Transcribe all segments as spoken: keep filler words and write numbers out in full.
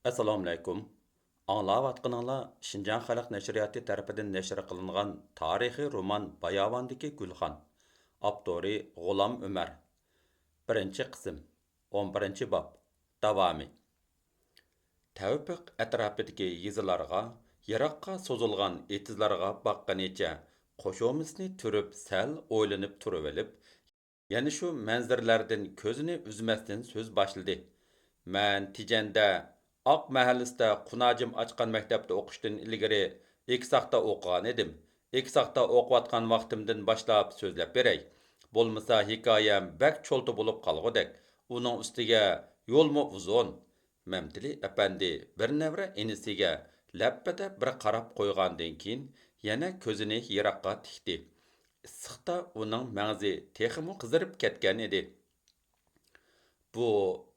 ئەسسالامۇئەلەيكۇم. ئاڭلاۋاتقىنىڭلار شىنجاڭ خەلق نەشرىياتى تەرىپىدىن نەشر قىلىنغان تارىخىي رومان باياۋاندىكى گۈلخان. ئاپتورى غۇلام ئۆمەر. بىرىنچى قىسىم. ئون بىرىنچى باب. داۋامى. تەۋپىق ئەتراپىدىكى يېزىلارغا، يىراققا سوزۇلغان ئېتىزلارغا باققىنىچە قوشۇمىسىنى تۈرۈپ سەل ئويلىنىپ تۇرۇۋېلىپ، يەنە شۇ مەنزىرىلەردىن كۆزىنى ئۈزمەستىن سۆز باشلىدى. مەن تىجەندە ئاق مەھەللىسىدە قۇناجىم ئاچقان مەكتەپتە ئوقۇشتىن ئىلگىرى ئېكساقتا ئوقۇغان ئىدىم. ئېكساقتا ئوقۇۋاتقان ۋاقتىمدىن باشلاپ سۆزلەپ بېرەي. بولمىسا ھېكايەم بەك چولتا بولۇپ قالغۇدەك. ئۇنىڭ ئۈستىگە يولمۇ ئۇزۇن. مەمتىلى ئەپەندى بىر نەۋرە ئىنىسىگە لەپپىدە بىر قاراپ قويغاندىن كېيىن، يەنە كۆزىنى يىراققا تىكتى. ئىسسىقتا ئۇنىڭ مەڭزى تېخىمۇ قىزىرىپ كەتكەن ئىدى. بۇ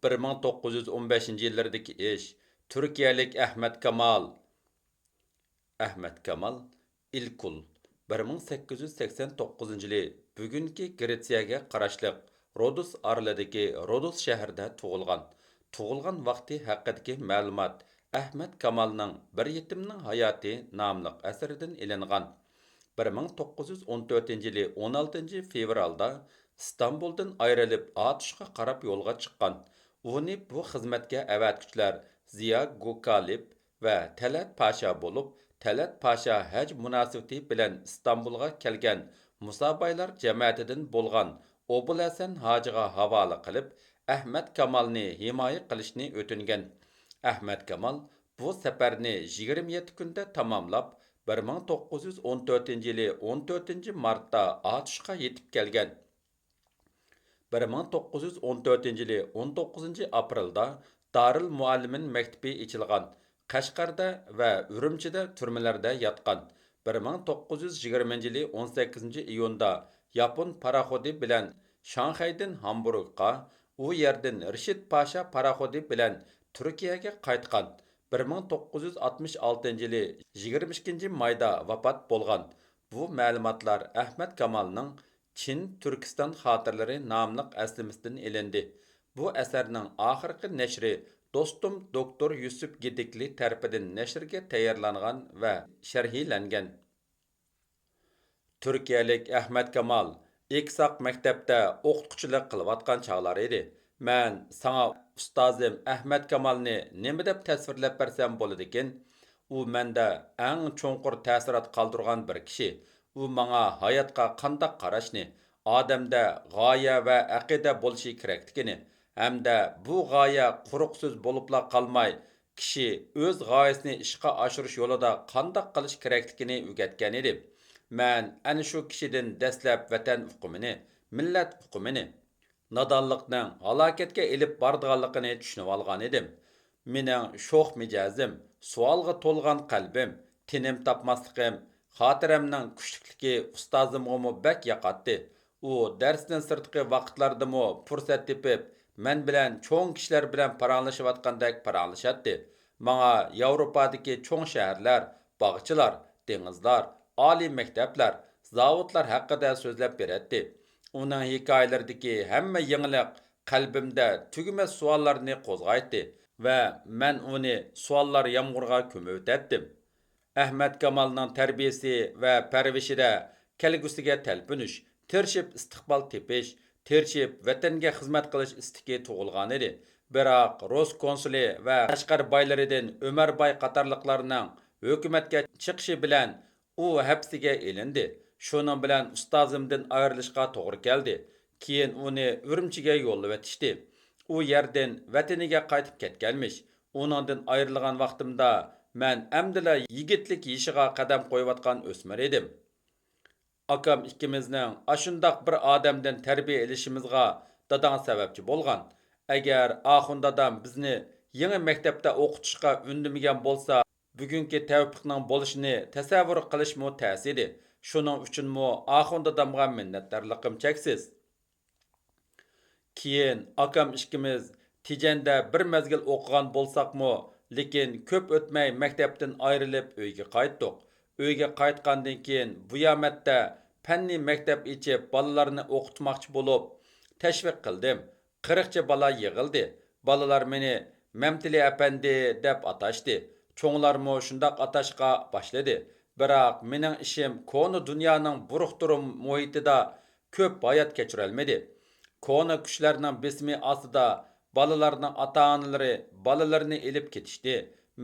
بىر مىڭ توققۇز يۈز ئون بەشىنچى يىللىرىدىكى ئىش. تۈركىيەلىك ئەھمەت كامال، ئەھمەت كامال ئىلكۇل، بىر مىڭ سەككىز يۈز سەكسەن توققۇزىنچى يىلى بۈگۈنكى گرېتسىيەگە قاراشلىق رودوس ئارىلىدىكى رودوس شەھىرىدە تۇغۇلغان. تۇغۇلغان ۋاقتى ھەققىدىكى مەلۇمات ئەھمەت كامالنىڭ بىر يېتىمنىڭ ھاياتى ناملىق ئەسىرىدىن ئېلىنغان. بىر مىڭ توققۇز يۈز ئون تۆتىنچى يىلى ئون ئالتىنچى فېۋرالدا ئىستانبۇلدىن ئايرىلىپ، ئاتۇشقا قاراپ يولغا چىققان. ئۇنى بۇ خىزمەتكە ئەۋەتكۈچىلەر زىيا گوكالىپ ۋە تەلەت پاشا بولۇپ، تەلەت پاشا ھەج مۇناسىۋىتى بىلەن ئىستانبۇلغا كەلگەن مۇسابايلار جەمەتىدىن بولغان ئوبۇلھەسەن ھاجىغا ھاۋالە قىلىپ، ئەھمەت كامالنى ھىمايە قىلىشنى ئۆتۈنگەن. ئەھمەت كامال بۇ سەپەرنى يىگىرمە يەتتە كۈندە تاماملاپ، بىر مىڭ توققۇز يۈز ئون تۆتىنچى يىلى ئون تۆتىنچى مارتتا ئاتۇشقا يېتىپ كەلگەن. بىر مىڭ توققۇز يۈز ئون تۆتىنچى يىلى ئون توققۇزىنچى ئاپرېلدا دارىل مۇئەللىمىن مەكتىپى ئېچىلغان. قەشقەردە ۋە ئۈرۈمچىدە تۈرمىلەردە ياتقان. بىر مىڭ توققۇز يۈز يىگىرمىنچى يىلى ئون سەككىزىنچى ئىيۇندا ياپون پاراخودى بىلەن شاڭخەيدىن ھامبۇرگقا، ئۇ يەردىن رىشىت پاشا پاراخودى بىلەن تۈركىيەگە قايتقان. بىر مىڭ توققۇز يۈز ئاتمىش ئالتىنچى يىلى يىگىرمە ئىككىنچى مايدا ۋاپات بولغان. بۇ مەلۇماتلار ئەھمەد كامالنىڭ چىن تۈركىستان خاتىرىلىرى ناملىق ئەسلىمىسىدىن ئېلىندى. بۇ ئەسەرنىڭ ئاخىرقى نەشرى دوستۇم دوكتور يۈسۈپ گېدىكلى تەرىپىدىن نەشرگە تەييارلانغان ۋە شەرھلەنگەن. تۈركىيەلىك ئەھمەد كامال ئېكساق مەكتەپتە ئوقۇتقۇچىلىق قىلىۋاتقان چاغلار ئىدى. مەن ساڭا ئۇستازىم ئەھمەد كامالنى نېمە دەپ تەسۋىرلەپ بەرسەم بولىدىكىن؟ ئۇ مەندە ئەڭ چوڭقۇر تەسىرات قالدۇرغان بىر كىشى. ئۇ ماڭا ھاياتقا قانداق قاراشنى، ئادەمدە غايە ۋە ئەقىدە بولۇشى كېرەكلىكىنى ھەمدە بۇ غايە قۇرۇق سۆز بولۇپلا قالماي، كىشى ئۆز غايىسىنى ئىشقا ئاشۇرۇش يولىدا قانداق قىلىش كېرەكلىكىنى ئۆگەتكەن ئىدى. مەن ئەنە شۇ كىشىدىن دەسلەپ ۋەتەن ئۇقۇمىنى، مىللەت ئۇقۇمىنى، نادانلىقنىڭ ھالاكەتكە ئېلىپ بارىدىغانلىقىنى چۈشىنىۋالغان ئىدىم. مېنىڭ شوخ مىجەزىم، سوئالغا تولغان قەلبىم، تىنىم تاپماسلىقىم، خاتىرەمنىڭ كۈچلۈكلۈكى ئۇستازىمغىمۇ بەك ياقاتتى. ئۇ دەرستىن سىرتقى ۋاقىتلاردىمۇ پۇرسەت تېپىپ، مەن بىلەن چوڭ كىشىلەر بىلەن پاراڭلىشىۋاتقاندەك پاراڭلىشاتتى. ماڭا ياۋروپادىكى چوڭ شەھەرلەر، باغچىلار، دېڭىزلار، ئالىي مەكتەپلەر، زاۋۇتلار ھەققىدە سۆزلەپ بېرەتتى. ئۇنىڭ ھېكايىلىرىدىكى ھەممە يېڭىلىق قەلبىمدە تۈگىمەس سوئاللارنى قوزغايتتى ۋە مەن ئۇنى سوئاللار يامغۇرىغا كۆمۈۋېتەتتىم. ئەھمەد كامالنىڭ تەربىيىسى ۋە پەرۋىشىدە كەلگۈسىگە تەلپۈنۈش، تىرىشىپ ئىستىقبال تېپىش، تىرىشىپ ۋەتەنگە خىزمەت قىلىش ئىستىكى تۇغۇلغانىدى. بىراق، رۇس كونسۇلى ۋە قەشقەر بايلىرىدىن ئۆمەر باي قاتارلىقلارنىڭ ھۆكۈمەتكە چىقىشى بىلەن ئۇ ھەپسىگە ئېلىندى. شۇنىڭ بىلەن ئۇستازىمدىن ئايرىلىشقا توغرا كەلدى. كېيىن ئۇنى ئۈرۈمچىگە يوللىۋېتىشتى. ئۇ يەردىن ۋەتىنىگە قايتىپ كەتكەنمىش. ئۇنىڭدىن ئايرىلغان ۋاقتىمدا مەن ئەمدىلا يىگىتلىك يېشىغا قەدەم قويۇۋاتقان ئۆسمۈر ئىدىم. ئاكام ئىككىمىزنىڭ ئاشۇنداق بىر ئادەمدىن تەربىيە ئېلىشىمىزغا داداڭ سەۋەبچى بولغان. ئەگەر ئاخۇن دادام بىزنى يېڭى مەكتەپتە ئوقۇتۇشقا ئۈندىمىگەن بولسا، بۈگۈنكى تەۋپىقنىڭ بولۇشىنى تەسەۋۋۇر قىلىشمۇ تەس ئىدى. شۇنىڭ ئۈچۈنمۇ ئاخۇن دادامغا مىننەتدارلىقىم چەكسىز. كېيىن ئاكام ئىككىمىز تىجەندە بىر مەزگىل ئوقۇغان بولساقمۇ، لېكىن كۆپ ئۆتمەي مەكتەپتىن ئايرىلىپ ئۆيگە قايتتۇق. ئۆيگە قايتقاندىن كېيىن بۇيامەتتە پەننىي مەكتەپ ئېچىپ بالىلارنى ئوقۇتماقچى بولۇپ تەشۋىق قىلدىم. قىرىقچە بالا يىغىلدى. بالىلار مېنى مەمتىلى ئەپەندى دەپ ئاتاشتى. چوڭلارمۇ شۇنداق ئاتاشقا باشلىدى. بىراق مېنىڭ ئىشىم كونا دۇنيانىڭ بۇرۇقتۇرۇم مۇھىتىدا كۆپ ھايات كەچۈرەلمىدى. كونا كۈچلەرنىڭ بېسىمى ئاستىدا بالىلارنىڭ ئاتا-ئانىلىرى بالىلىرىنى ئېلىپ كېتىشتى.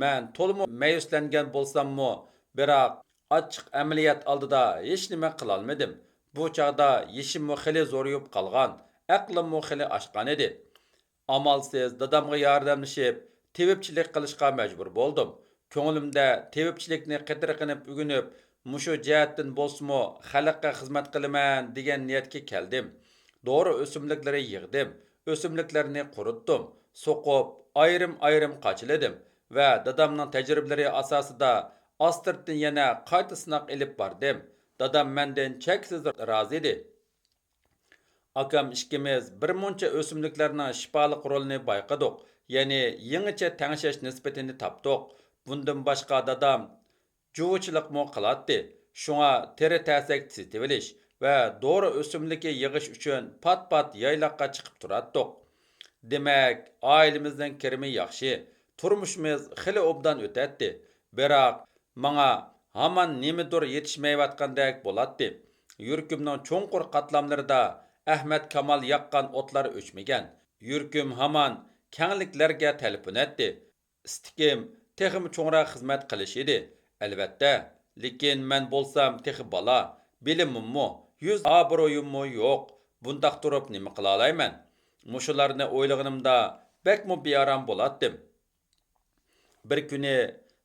مەن تولىمۇ مەيۈسلەنگەن بولساممۇ، بىراق ئاچچىق ئەمەلىيەت ئالدىدا ھېچنېمە قىلالمىدىم. بۇ چاغدا يېشىممۇ خېلى زورىيىپ قالغان، ئەقلىممۇ خېلى ئاشقانىدى. ئامالسىز دادامغا ياردەملىشىپ، تېۋىپچىلىك قىلىشقا مەجبۇر بولدۇم. كۆڭلۈمدە تېۋىپچىلىكنى قېتىرقىنىپ ئۆگىنىپ، مۇشۇ جەھەتتىن بولسىمۇ خەلققە خىزمەت قىلىمەن دېگەن نىيەتكە كەلدىم. دورا ئۆسۈملۈكلىرى يىغدىم، ئۆسۈملۈكلەرنى قۇرۇتتۇم، سوقۇپ، ئايرىم-ئايرىم قاچىلىدىم ۋە دادامنىڭ تەجرىبىلىرى ئاساسىدا ئاستىرتىن يەنە قايتا سىناق ئېلىپ باردىم. دادام مەندىن چەكسىز رازى ئىدى. ئاكام ئىككىمىز بىر مۇنچە ئۆسۈملۈكلەرنىڭ شىپالىق رولىنى بايقىدۇق، يەنى يېڭىچە تەڭشەش نىسبىتىنى تاپتۇق. بۇندىن باشقا دادام جۇۋىچىلىقمۇ قىلاتتى، شۇڭا تېرە تەسەك سېتىۋېلىش ۋە دورا ئۆسۈملۈكى يىغىش ئۈچۈن پات-پات يايلاققا چىقىپ تۇراتتۇق. دېمەك، ئائىلىمىزنىڭ كىرىمى ياخشى، تۇرمۇشىمىز خېلى ئوبدان ئۆتەتتى. بىراق، ماڭا ھامان نېمىدۇر يېتىشمەيۋاتقاندەك بولاتتى. يۈرىكىمنىڭ چوڭقۇر قاتلاملىرىدا ئەخمەت كامال ياققان ئوتلار ئۆچمىگەن. يۈرىكىم ھامان كەڭلىكلەرگە تەلپۈنەتتى. ئىستىكىم تېخىمۇ چوڭراق خىزمەت قىلىش ئىدى، ئەلۋەتتە. لېكىن مەن بولسام تېخى بالا، بىلىمىممۇ، يۈز ئابرۇيۇممۇ يوق. بۇنداق تۇرۇپ نېمە قىلالايمەن؟ مۇشۇلارنى ئويلىغىنىمدا بەكمۇ بىئارام بولاتتىم. بىر كۈنى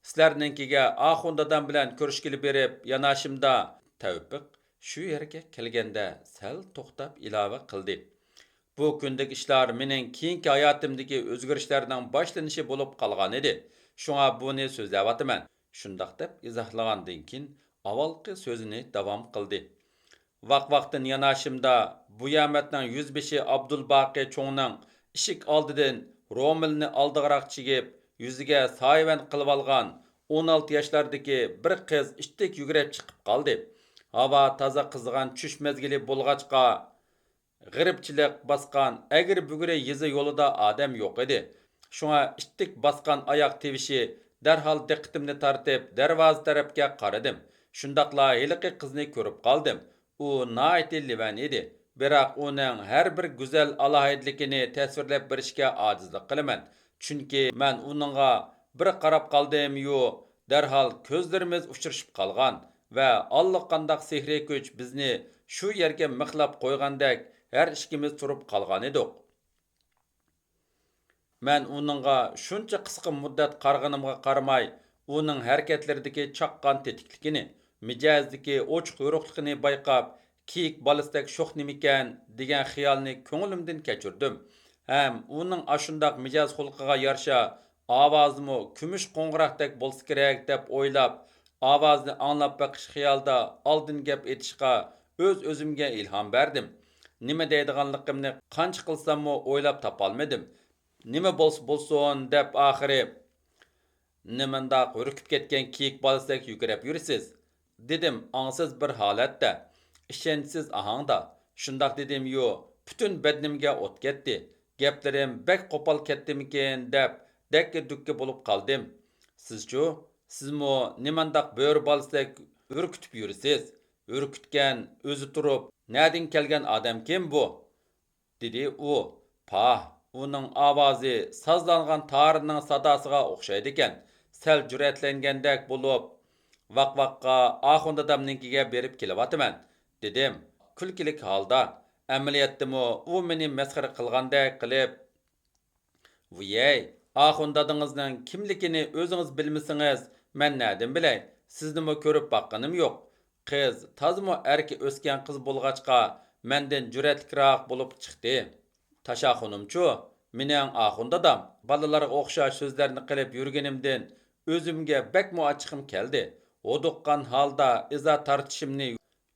سىلەرنىڭكىگە ئاخۇن دادام بىلەن كۆرۈشكىلى بېرىپ ياناشىمدا، تەۋپىق شۇ يەرگە كەلگەندە سەل توختاپ ئىلاۋە قىلدى. بۇ كۈندىكى ئىشلار مېنىڭ كېيىنكى ھاياتىمدىكى ئۆزگىرىشلەرنىڭ باشلىنىشى بولۇپ قالغانىدى. شۇڭا بۇنى سۆزلەۋاتىمەن. شۇنداق دەپ ئىزاھلىغاندىن كېيىن ئاۋۋالقى سۆزىنى داۋام قىلدى. ۋاق-ۋاقتىن ياناشىمدا بۇيامەتنىڭ يۈزبېشى ئابدۇلباقى چوڭنىڭ ئىشىك ئالدىدىن رومىلنى ئالدىغىراق چىگىپ، يۈزىگە سايىۋەن قىلىۋالغان ئون ئالتە ياشلاردىكى بىر قىز ئىتتىك يۈگۈرۈپ چىقىپ قالدى. ھاۋا تازا قىزىغان چۈش مەزگىلى بولغاچقا، غېرىبچىلىق باسقان ئەگرى-بۈگرى يېزا يولىدا ئادەم يوق ئىدى. شۇڭا ئىتتىك باسقان ئاياق تىۋىشى دەرھال دىققىتىمنى تارتىپ، دەرۋازا تەرەپكە قارىدىم. شۇنداقلا ھېلىقى قىزنى كۆرۈپ قالدىم. ئۇ ناھايىتى لىۋەن ئىدى. بىراق ئۇنىڭ ھەر بىر گۈزەل ئالاھىدىلىكىنى تەسۋىرلەپ بېرىشكە ئاجىزلىق قىلىمەن. چۈنكى مەن ئۇنىڭغا بىر قاراپ قالدىميۇ، دەرھال كۆزلىرىمىز ئۇچرىشىپ قالغان ۋە ئاللىقانداق سېھرىي كۈچ بىزنى شۇ يەرگە مىخلاپ قويغاندەك ھەر ئىككىمىز تۇرۇپ قالغانىدۇق. مەن ئۇنىڭغا شۇنچە قىسقا مۇددەت قارىغىنىمغا قارىماي، ئۇنىڭ ھەرىكەتلىرىدىكى چاققان تېتىكلىكىنى، مىجەزىدىكى ئوچۇق يورۇقلۇقىنى بايقاپ، كېيىك بالىسىدەك شوخ نېمىكەن دېگەن خىيالنى كۆڭلۈمدىن كەچۈردۈم ھەم ئۇنىڭ ئاشۇنداق مىجەز خۇلقىغا يارىشا ئاۋازىمۇ كۈمۈش قوڭغۇراقتەك بولسا كېرەك دەپ ئويلاپ، ئاۋازنى ئاڭلاپ بېقىش خىيالىدا ئالدىن گەپ ئېتىشقا ئۆز-ئۆزۈمگە ئىلھام بەردىم. نېمە دەيدىغانلىقىمنى قانچە قىلساممۇ ئويلاپ تاپالمىدىم. نېمە بولسا بولسۇن دەپ ئاخىرى، نېمانداق ھۈركۈپ كەتكەن كېيىك بالىسىدەك يۈكۈرەپ يۈرىسىز؟ دېدىم ئاڭسىز بىر ھالەتتە، ئىشەنچسىز ئاھاڭدا. شۇنداق دېدىميۇ، پۈتۈن بەدىنىمگە ئوت كەتتى. گەپلىرىم بەك قوپال كەتتىمىكىن دەپ دەككە-دۈككە بولۇپ قالدىم. سىزچۇ؟ سىزمۇ نېمانداق بۆرە بالىسىدەك ھۈركۈتۈپ يۈرىسىز؟ ھۈركۈتكەن ئۆزى تۇرۇپ، نەدىن كەلگەن ئادەمكىن بۇ؟ دېدى ئۇ. پاھ، ئۇنىڭ ئاۋازى سازلانغان تارىنىڭ ساداسىغا ئوخشايدىكەن. سەل جۈرئەتلەنگەندەك بولۇپ، ۋاق-ۋاققا ئاخۇن دادامنىڭكىگە بېرىپ كېلىۋاتىمەن، دېدىم كۈلكىلىك ھالدا. ئەمەلىيەتتىمۇ ئۇ مېنى مەسخىرە قىلغاندەك قىلىپ، ۋىيەي، ئاخۇن دادىڭىزنىڭ كىملىكىنى ئۆزىڭىز بىلمىسىڭىز، مەن نەدىن بىلەي؟ سىزنىمۇ كۆرۈپ باققىنىم يوق. قىز تازىمۇ ئەركە ئۆسكەن قىز بولغاچقا، مەندىن جۈرئەتلىكراق بولۇپ چىقتى. تاشاخۇنۇمچۇ، مېنىڭ ئاخۇن دادام بالىلارغا ئوخشاش سۆزلەرنى قىلىپ يۈرگىنىمدىن ئۆزۈمگە بەكمۇ ئاچچىقىم كەلدى. ھودۇققان ھالدا ئىزا تارتىشىمنى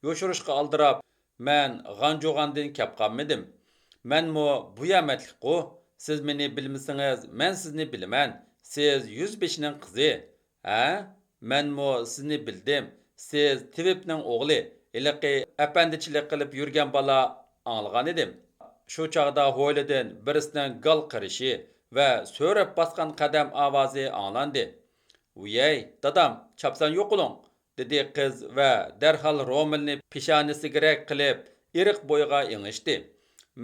يوشۇرۇشقا ئالدىراپ، مەن غانجۇغاندىن كەپ قالمىدىم. مەنمۇ بۇيامەتلىكقۇ. سىز مېنى بىلمىسىڭىز، مەن سىزنى بىلىمەن. سىز يۈزبېشىنىڭ قىزى. ھە؟ مەنمۇ سىزنى بىلدىم. سىز تېۋىپنىڭ ئوغلى، ھېلىقى ئەپەندىچىلىك قىلىپ يۈرگەن بالا، ئاڭلىغانىدىم. شۇ چاغدا ھويلىدىن بىرسىنىڭ گال قىرىشى، ۋە سۆرەپ باسقان قەدەم ئاۋازى ئاڭلاندى. ۋىيەي، دادام، چاپسان يوقىلىڭ! دېدى قىز ۋە دەرھال رومىلنى پېشانىسىگىرەك قىلىپ، ئېرىق بويىغا ئېڭىشتى.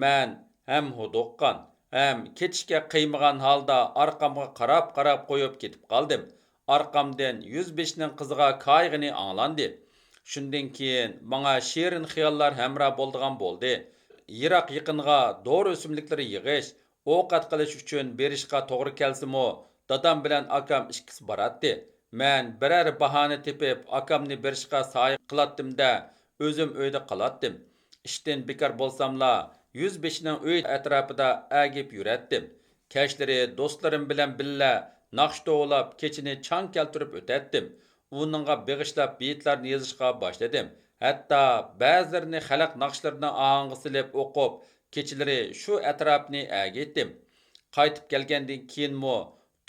مەن ھەم ھودۇققان، ھەم كېتىشكە قىيمىغان ھالدا ئارقامغا قاراپ-قاراپ قويۇپ كېتىپ قالدىم. ئارقامدىن يۈزبېشىنىڭ قىزىغا كايىغىنى ئاڭلاندى. شۇندىن كېيىن ماڭا شېرىن خىياللار ھەمراھ بولىدىغان بولدى. يىراق-يېقىنغا دورا ئۆسۈملۈكلىرى يىغىش، ئوقەت قىلىش ئۈچۈن بېرىشقا توغرا كەلسىمۇ، دادام بىلەن ئاكام ئىككىسى باراتتى. مەن بىرەر باھانە تېپىپ، ئاكامنى بېرىشقا سايە قىلاتتىم-دە، ئۆزۈم ئۆيدە قالاتتىم. ئىشتىن بىكار بولساملا، يۈزبېشىنىڭ ئۆي ئەتراپىدا ئەگىپ يۈرەتتىم. كەچلىرى دوستلىرىم بىلەن بىللە ناخشا توۋلاپ، كېچىنى چاڭ كەلتۈرۈپ ئۆتەتتىم. ئۇنىڭغا بېغىشلاپ بېيىتلەرنى يېزىشقا باشلىدىم. ھەتتا بەزىلىرىنى خەلق ناخشىلىرىنىڭ ئاھاڭىغا سېلىپ ئوقۇپ، كېچىلىرى شۇ ئەتراپنى ئەگىيتتىم. قايتىپ كەلگەندىن كېيىنمۇ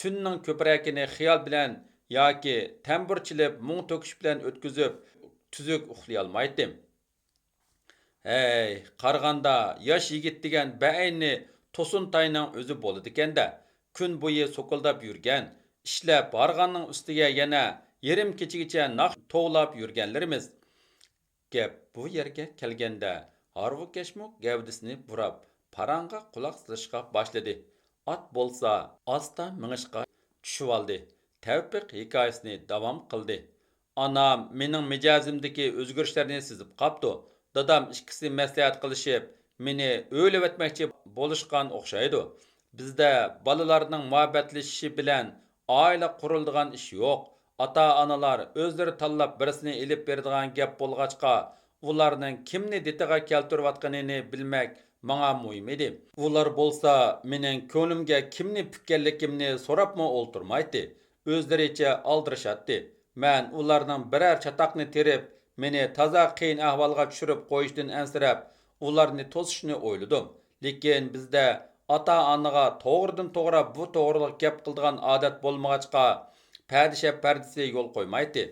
تۈننىڭ كۆپرەكىنى خىيال بىلەن ياكى تەمبۇر چېلىپ، مۇڭ تۆكۈش بىلەن ئۆتكۈزۈپ، تۈزۈك ئۇخلىيالمايتتىم. ھەي، قارىغاندا ياش يىگىت دېگەن بەئەينى توسۇنتاينىڭ ئۆزى بولىدىكەن-دە. كۈن بويى سوكۇلداپ يۈرگەن، ئىشلەپ ھارغاننىڭ ئۈستىگە يەنە يېرىم كېچىگىچە ناخشا توۋلاپ يۈرگەنلىرىمىز. گەپ بۇ يەرگە كەلگەندە، ھارۋىكەشمۇ گەۋدىسىنى بۇراپ، پاراڭغا قۇلاق سېلىشقا باشلىدى. ئات بولسا ئاستا مېڭىشقا چۈشۈۋالدى. تەۋپىق ھېكايىسىنى داۋام قىلدى. ئانام مېنىڭ مىجەزىمدىكى ئۆزگىرىشلەرنى سېزىپ قاپتۇ. دادام ئىككىسى مەسلىھەت قىلىشىپ، مېنى ئۆيلىۋەتمەكچى بولۇشقان ئوخشايدۇ. بىزدە بالىلارنىڭ مۇھەببەتلىشىشى بىلەن ئائىلە قۇرۇلىدىغان ئىش يوق. ئاتا-ئانىلار ئۆزلىرى تاللاپ بىرسىنى ئېلىپ بېرىدىغان گەپ بولغاچقا، ئۇلارنىڭ كىمنى دىتىغا كەلتۈرۈۋاتقىنىنى بىلمەك ماڭا مۇھىم ئىدى. ئۇلار بولسا مېنىڭ كۆڭلۈمگە كىمنى پۈككەنلىكىمنى سوراپمۇ ئولتۇرمايتتى. ئۆزلىرىچە ئالدىرىشاتتى. مەن ئۇلارنىڭ بىرەر چاتاقنى تېرىپ، مېنى تازا قىيىن ئەھۋالغا چۈشۈرۈپ قويۇشىدىن ئەنسىرەپ، ئۇلارنى توسۇشنى ئويلىدىم. لېكىن بىزدە ئاتا-ئانىغا توغرىدىن توغرا بۇ توغرىلىق گەپ قىلىدىغان ئادەت بولمىغاچقا، پەدىشەپ پەردىسى يول قويمايتتى.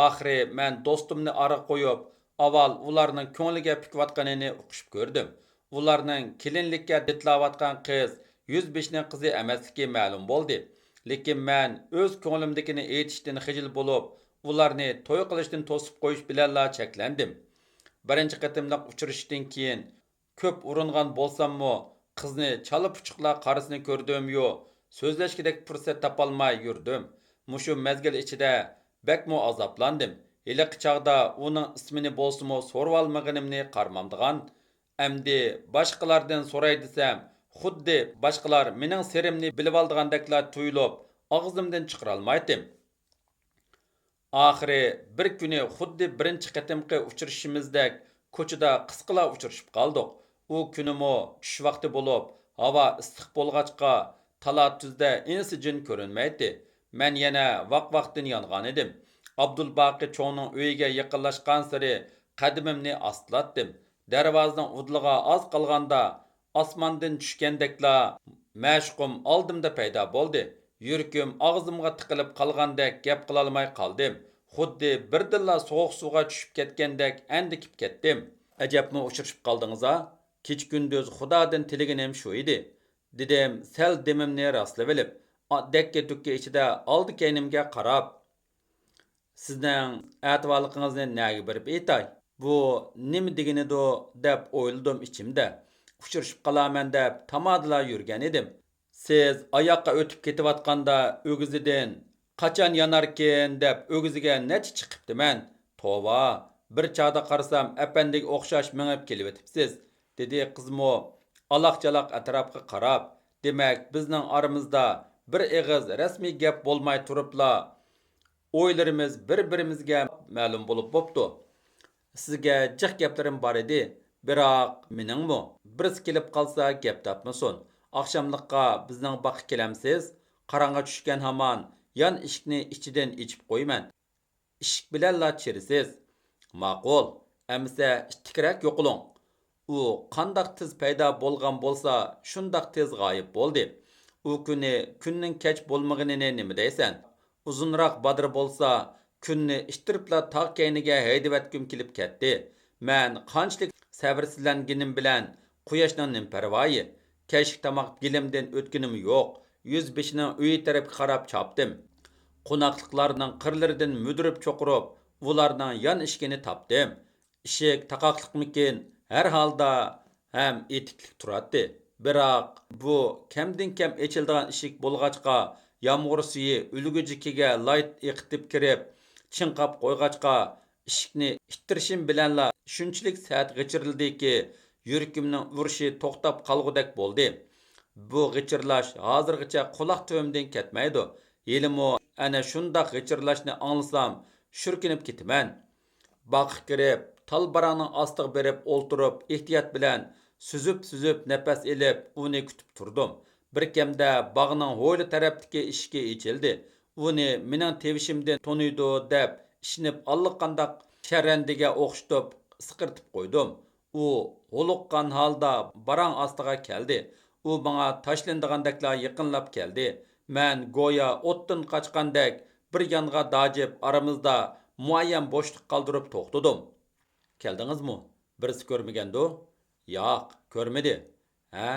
ئاخىرى مەن دوستۇمنى ئارىغا قويۇپ، ئاۋۋال ئۇلارنىڭ كۆڭلىگە پۈكۈۋاتقىنىنى ئۇقۇشۇپ كۆردۈم. ئۇلارنىڭ كېلىنلىككە دىتلاۋاتقان قىز يۈزبېشىنىڭ قىزى ئەمەسلىكى مەلۇم بولدى. لېكىن مەن ئۆز كۆڭلۈمدىكىنى ئېيتىشتىن خىجىل بولۇپ، ئۇلارنى توي قىلىشتىن توسۇپ قويۇش بىلەنلا چەكلەندىم. بىرىنچى قېتىملىق ئۇچرىشىشتىن كېيىن كۆپ ئۇرۇنغان بولساممۇ، قىزنى چالا پۇچۇقلا قارىسىنى كۆردۈميۇ، سۆزلەشكۈدەك پۇرسەت تاپالماي يۈردۈم. مۇشۇ مەزگىل ئىچىدە بەكمۇ ئازابلاندىم. ھېلىقى چاغدا ئۇنىڭ ئىسمىنى بولسىمۇ سورىۋالمىغىنىمنى قارىمامدىغان. ئەمدى باشقىلاردىن سوراي دېسەم، خۇددى باشقىلار مېنىڭ سىرىمنى بىلىۋالىدىغاندەكلا تۇيۇلۇپ، ئاغزىمدىن چىقىرالمايتتىم. ئاخىرى بىر كۈنى خۇددى بىرىنچى قېتىمقى ئۇچرىشىشىمىزدەك كوچىدا قىسقىلا ئۇچرىشىپ قالدۇق. ئۇ كۈنىمۇ چۈش ۋاقتى بولۇپ، ھاۋا ئىسسىق بولغاچقا، تالا-تۈزدە ئىنسى جىن كۆرۈنمەيتتى. مەن يەنە ۋاق-ۋاقتىن يانغانىدىم. ئابدۇلباقى چوڭنىڭ ئۆيىگە يېقىنلاشقانسېرى قەدىمىمنى ئاستىلاتتىم. دەرۋازىنىڭ ئۇدۇلىغا ئاز قالغاندا، ئاسماندىن چۈشكەندەكلا مەشۇقۇم ئالدىمدا پەيدا بولدى. يۈرىكىم ئاغزىمغا تىقىلىپ قالغاندەك گەپ قىلالماي قالدىم. خۇددى بىردىنلا سوغۇق سۇغا چۈشۈپ كەتكەندەك ئەندىكىپ كەتتىم. ئەجەبمۇ ئۇچرىشىپ قالدىڭىزا؟ كېچە-كۈندۈز خۇدادىن تىلىگىنىم شۇ ئىدى، دېدىم سەل دېمىمنى راسلىۋېلىپ، دەككە-دۈككە ئىچىدە ئالدى-كەينىمگە قاراپ. سىزنىڭ ئەتىۋارلىقىڭىزنى نەگە بېرىپ ئېيتاي؟ بۇ نېمە دېگىنىدۇ دەپ ئويلىدىم ئىچىمدە. ئۇچرىشىپ قالارمەن دەپ تامادىلا يۈرگەن ئىدىم. سىز ئاياققا ئۆتۈپ كېتىۋاتقاندا ئۆگزىدىن، قاچان ياناركىن دەپ ئۆگزىگە نەچچە چىقىپتىمەن. توۋا، بىر چاغدا قارىسام ئەپەندىگە ئوخشاش مېڭىپ كېلىۋېتىپسىز، دېدى قىزمۇ ئالاق-چالاق ئەتراپقا قاراپ. دېمەك، بىزنىڭ ئارىمىزدا بىر ئېغىز رەسمىي گەپ بولماي تۇرۇپلا، ئويلىرىمىز بىر-بىرىمىزگە مەلۇم بولۇپ بوپتۇ. سىزگە جىق گەپلىرىم بار ئىدى، بىراق مېنىڭمۇ. بىرسى كېلىپ قالسا گەپ تاپمىسۇن. ئاخشاملىققا بىزنىڭ باغقا كېلەمسىز؟ قاراڭغۇ چۈشكەن ھامان يان ئىشىكنى ئىچىدىن ئېچىپ قويىمەن. ئىشىك بىلەنلا چىرىسىز. ماقۇل، ئەمىسە ئىتتىكرەك يوقىلىڭ. ئۇ قانداق تېز پەيدا بولغان بولسا، شۇنداق تېز غايىب بولدى. ئۇ كۈنى كۈننىڭ كەچ بولمىغىنىنى نېمە دەيسەن؟ ئۇزۇنراق بادىرى بولسا، كۈننى ئىتتىرىپلا تاغ كەينىگە ھەيدىۋەتكۈم كېلىپ كەتتى. مەن قانچىلىك سەۋرسىزلەنگىنىم بىلەن، قۇياشنىڭ نېمە پەرۋايى؟ كەچلىك تاماق گېلىمدىن ئۆتكىنىمۇ يوق. يۈز بېشىنىڭ ئۆيى تەرەپكە قاراپ چاپتىم. قوناقلىقلارنىڭ قىرلىرىدىن مۈدۈرۈپ چوقۇرۇپ، ئۇلارنىڭ يان ئىشىكىنى تاپتىم. ئىشىك تاقاقلىقمىكىن، ھەر ھالدا ھەم ئېتىكلىك تۇراتتى. بىراق بۇ كەمدىن كەم ئېچىلىدىغان ئىشىك بولغاچقا، يامغۇر سۈيى ئۈلگۈجىكىگە لايت ئېقىتىپ كىرىپ، چىڭقاپ قويغاچقا، ئىشىكنى ئىتتىرىشىم بىلەنلا شۇنچىلىك سەت غىچىرلىدىكى، يۈرىكىمنىڭ ئۇرۇشى توختاپ قالغۇدەك بولدى. بۇ غىچىرلاش ھازىرغىچە قۇلاق تۈۋىمدىن كەتمەيدۇ. ھېلىمۇ ئەنە شۇنداق غىچىرلاشنى ئاڭلىسام، شۈركۈنۈپ كېتىمەن. باغقا كىرىپ، تال باراڭنىڭ ئاستىغا بېرىپ ئولتۇرۇپ، ئېھتىيات بىلەن سۈزۈپ-سۈزۈپ نەپەس ئېلىپ، ئۇنى كۈتۈپ تۇردۇم. بىركەمدە باغنىڭ ھويلا تەرەپتىكى ئىشىكى ئېچىلدى. ئۇنى مېنىڭ تىۋىشىمدىن تونۇيدۇ دەپ ئىشىنىپ، ئاللىقانداق شەرەندىگە ئوخشىتىپ سىقىرتىپ قويدۇم. ئۇ ھولۇققان ھالدا باراڭ ئاستىغا كەلدى. ئۇ ماڭا تاشلىنىدىغاندەكلا يېقىنلاپ كەلدى. مەن گويا ئوتتىن قاچقاندەك بىر يانغا داجىپ، ئارىمىزدا مۇئەييەن بوشلۇق قالدۇرۇپ توختىدىم. كەلدىڭىزمۇ؟ بىرسى كۆرمىگەندۇ؟ ياق، كۆرمىدى. ھە،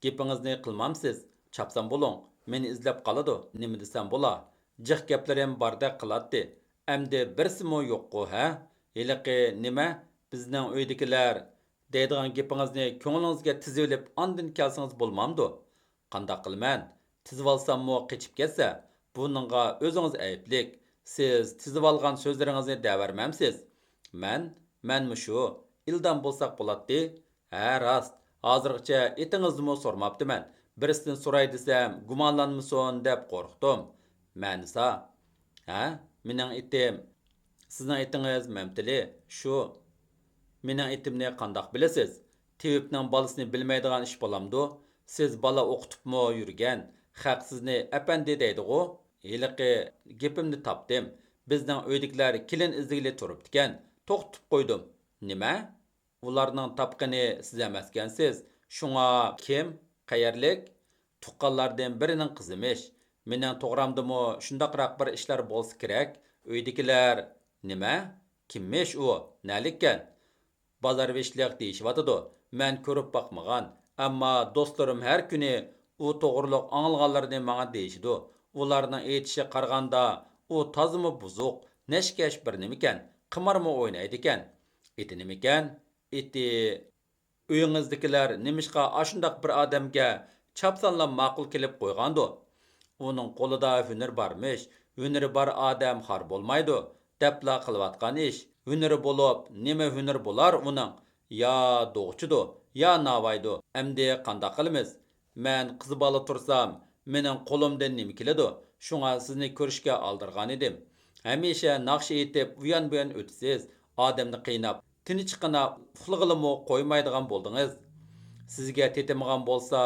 گېپىڭىزنى قىلمامسىز؟ چاپسان بولۇڭ، مېنى ئىزدەپ قالىدۇ، نېمە دېسەم بولا؟ جىق گەپلىرىم باردەك قىلاتتى. ئەمدى بىرسىمۇ يوققۇ، ھە؟ ھېلىقى نېمە، بىزنىڭ ئۆيدىكىلەر دەيدىغان گېپىڭىزنى كۆڭلىڭىزگە تىزىۋېلىپ، ئاندىن كەلسىڭىز بولمامدۇ؟ قانداق قىلىمەن؟ تىزىۋالساممۇ قېچىپ كەتسە، بۇنىڭغا ئۆزىڭىز ئەيىبلىك. سىز تىزىۋالغان سۆزلىرىڭىزنى دەۋەرمەمسىز؟ مەن؟ مەنمۇ شۇ. ئىلدام بولساق بولاتتى. ھە، راست. ھازىرغىچە ئېتىڭىزنىمۇ سورىماپتىمەن. بىرسىدىن سوراي دېسەم، گۇمانلانمىسۇن دەپ قورقتۇم. مەنىسا؟ ھە، مېنىڭ ئېتىم. سىزنىڭ ئېتىڭىز مەمتىلى، شۇ. مېنىڭ ئېتىمنى قانداق بىلىسىز؟ تېۋىپنىڭ بالىسىنى بىلمەيدىغان ئىش بولامدۇ؟ سىز بالا ئوقۇتۇپمۇ يۈرگەن، خەق سىزنى ئەپەندى دەيدىغۇ؟ ھېلىقى گېپىمنى تاپتىم. بىزنىڭ ئۆيدىكىلەر كېلىن ئىزدىگىلى تۇرۇپتىكەن. توختىتىپ قويدۇم. نېمە؟ ئۇلارنىڭ تاپقىنى سىز ئەمەسكەنسىز. شۇڭا كىم؟ قەيەرلىك؟ تۇغقانلاردىن بىرىنىڭ قىزىمىش. مېنىڭ توغرامدىمۇ شۇنداقراق بىر ئىشلار بولسا كېرەك. ئۆيدىكىلەر، نېمە؟ كىممىش ئۇ؟ نەلىككەن؟ بازار بېشىلىق دېيىشىۋاتىدۇ. مەن كۆرۈپ باقمىغان. ئەمما دوستلىرىم ھەر كۈنى ئۇ توغرۇلۇق ئاڭلىغانلىرىنى ماڭا دېيىشىدۇ. ئۇلارنىڭ ئېيتىشىغا قارىغاندا، ئۇ تازىمۇ بۇزۇق، نەشكەش بىر نېمىكەن، قىمارمۇ ئوينايدىكەن. ئېتى نېمىكەن؟ ئېتى. ئۆيىڭىزدىكىلەر نېمىشقا ئاشۇنداق بىر ئادەمگە چاپسانلا ماقۇل كېلىپ قويغاندۇ؟ ئۇنىڭ قولىدا ھۈنەر بارمىش، ھۈنىرى بار ئادەم خار بولمايدۇ، دەپلا قىلىۋاتقان ئىش. ھۈنىرى بولۇپ، نېمە ھۈنىرى بولار ئۇنىڭ؟ يا دوغچىدۇ، يا ناۋايدۇ. ئەمدى قانداق قىلىمىز؟ مەن قىز بالا تۇرسام، مېنىڭ قولۇمدىن نېمە كېلىدۇ؟ شۇڭا سىزنى كۆرۈشكە ئالدىرىغانىدىم. ھەمىشە ناخشا ئېيتىپ، ئۇيان-بۇيان ئۆتىسىز، ئادەمنى قىيناپ، تىنچقىنا ئۇخلىغىلىمۇ قويمايدىغان بولدىڭىز. سىزگە تېتىمىغان بولسا،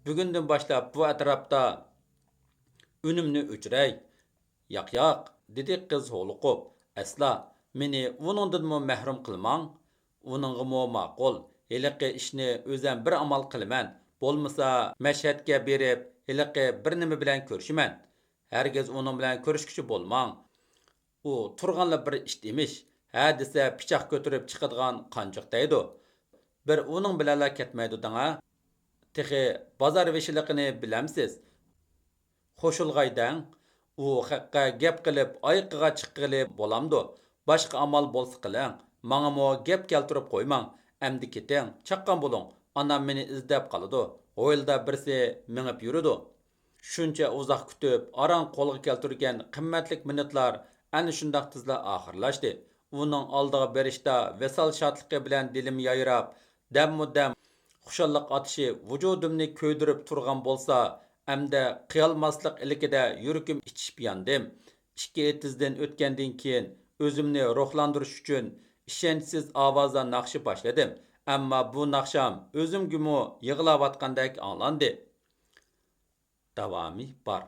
بۈگۈندىن باشلاپ بۇ ئەتراپتا ئۈنۈمنى ئۆچۈرەي. ياق، ياق، دېدى قىز ھولۇقۇپ. ئەسلا، مېنى ئۇنىڭدىنمۇ مەھرۇم قىلماڭ. ئۇنىڭغىمۇ ماقۇل، ھېلىقى ئىشنى ئۆزەم بىر ئامال قىلىمەن. بولمىسا، مەشھەدكە بېرىپ، ھېلىقى بىر نېمە بىلەن كۆرۈشىمەن. ھەرگىز ئۇنىڭ بىلەن كۆرۈشكۈچى بولماڭ. ئۇ تۇرغانلا بىر ئىت ئىمىش، ھە دېسە پىچاق كۆتۈرۈپ چىقىدىغان قانچۇق دەيدۇ. بىر ئۇنىڭ بىلەنلا كەتمەيدۇ دەڭا. تېخى بازار بېشىلىقىنى بىلەمسىز؟ خوشۇلغاي دەڭ. ئۇ خەققە گەپ قىلىپ ئايىقىغا چىققىلى بولامدۇ؟ باشقا ئامال بولسا قىلىڭ. ماڭىمۇ گەپ كەلتۈرۈپ قويماڭ. ئەمدى كېتىڭ، چاققان بولۇڭ. ئانام مېنى ئىزدەپ قالىدۇ. ھويلىدا بىرسى مېڭىپ يۈرىدۇ. شۇنچە ئۇزاق كۈتۈپ، ئاران قولغا كەلتۈرگەن قىممەتلىك مىنۇتلار ئەنە شۇنداق تېزلا ئاخىرلاشتى. ئۇنىڭ ئالدىغا بېرىشتا ۋىسال شادلىقى بىلەن دىلىم يايراپ، دەممۇ دەم خۇشاللىق ئاتىشى ۋۇجۇدۇمنى كۆيدۈرۈپ تۇرغان بولسا، ئەمدى قىيالماسلىق ئىلكىدە يۈرىكىم ئىچىشىپ ياندىم. ئىككى ئېتىزدىن ئۆتكەندىن كېيىن، ئۆزۈمنى روھلاندۇرۇش ئۈچۈن ئىشەنچسىز ئاۋازدا ناخشا باشلىدىم. ئەمما بۇ ناخشام ئۆزۈمگىمۇ يىغلاۋاتقاندەك ئاڭلاندى. داۋامى بار.